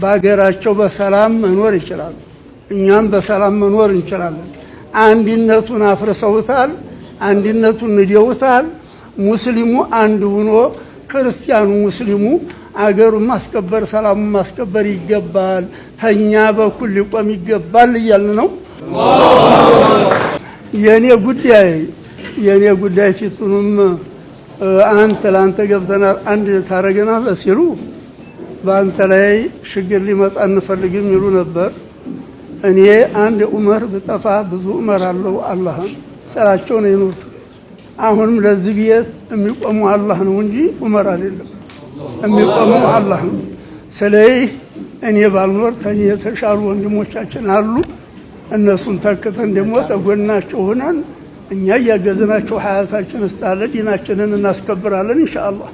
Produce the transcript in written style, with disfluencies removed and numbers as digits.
በሀገራቸው በሰላም መኖር ይችላሉ። እኛም በሰላም መኖር እንችላለን። አንድነቱን አፍርሰውታል። አንድነቱን ንደውታል። ሙስሊሙ አንድ ሆኖ ክርስቲያኑ ሙስሊሙ አገሩን ማስከበር ሰላሙን ማስከበር ይገባል። ተኛ በኩል ሊቆም ይገባል እያልን ነው። የኔ ጉዳይ የኔ ጉዳይ ፊቱንም አንተ ለአንተ ገብተናል አንድ ታረገናል ሲሉ በአንተ ላይ ችግር ሊመጣ እንፈልግም ይሉ ነበር። እኔ አንድ ዑመር ብጠፋ ብዙ ዑመር አለው አላህን ስላቸው ነው የኖርኩት። አሁንም ለዚህ ቤት የሚቆመው አላህ ነው እንጂ ዑመር አይደለም። የሚቆመው አላህ ነው። ስለዚህ እኔ ባልኖር ተኔ የተሻሉ ወንድሞቻችን አሉ። እነሱን ተክተን ደግሞ ተጎናቸው ሆነን እኛ እያገዝናቸው ሀያታችን እስታለ ዲናችንን እናስከብራለን ኢንሻአላህ።